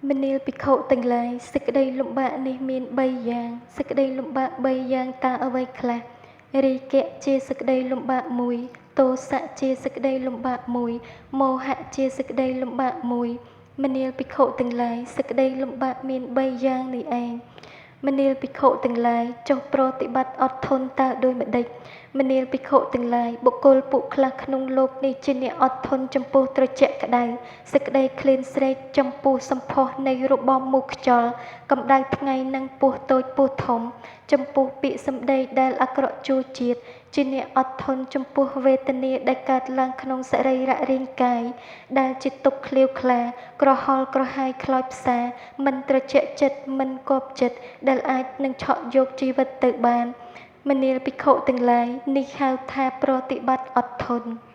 មនាលភិក្ខុទាំងឡាយ សេចក្តីលំបាកនេះមានបីយ៉ាង សេចក្តីលំបាកបីយ៉ាងតើអ្វីខ្លះ? រាគៈជាសេចក្តីលំបាកមួយ ទោសៈជាសេចក្តីលំបាកមួយ មោហៈជាសេចក្តីលំបាកមួយ មនាលភិក្ខុទាំងឡាយ សេចក្តីលំបាកមានបីយ៉ាងនេះឯង មនាលភិក្ខុទាំងឡាយ ចុះប្រតិបត្តិអត់ធន់តើដូចម្តេច? មនាលភិក្ខុទាំងឡាយ បុគ្គលពួកខ្លះក្នុងលោកនេះជាអ្នកអត់ធន់ចំពោះត្រជាក់ក្តៅ សេចក្តីឃ្លានស្រេកចំពោះសម្ផស្សនៃរបបមូសខ្យល់ កម្ដៅថ្ងៃនិងពស់តូចពស់ធំ ចំពោះពាក្យសម្ដីដែលអាក្រក់ជួជាតិ ជាអ្នកអត់ធន់ចំពោះវេទនាដែលកើតឡើងក្នុងសរីររាងកាយ ដែលជាទុក្ខក្លៀវក្លា ក្រហល់ក្រហាយខ្លោចផ្សា មិនត្រជាក់ចិត្តមិនគាប់ចិត្ត ដែលអាចនឹងឆក់យកជីវិតទៅបាន មនាលភិក្ខុទាំងឡាយ នេះហៅថាប្រតិបត្តិអត់ធន់។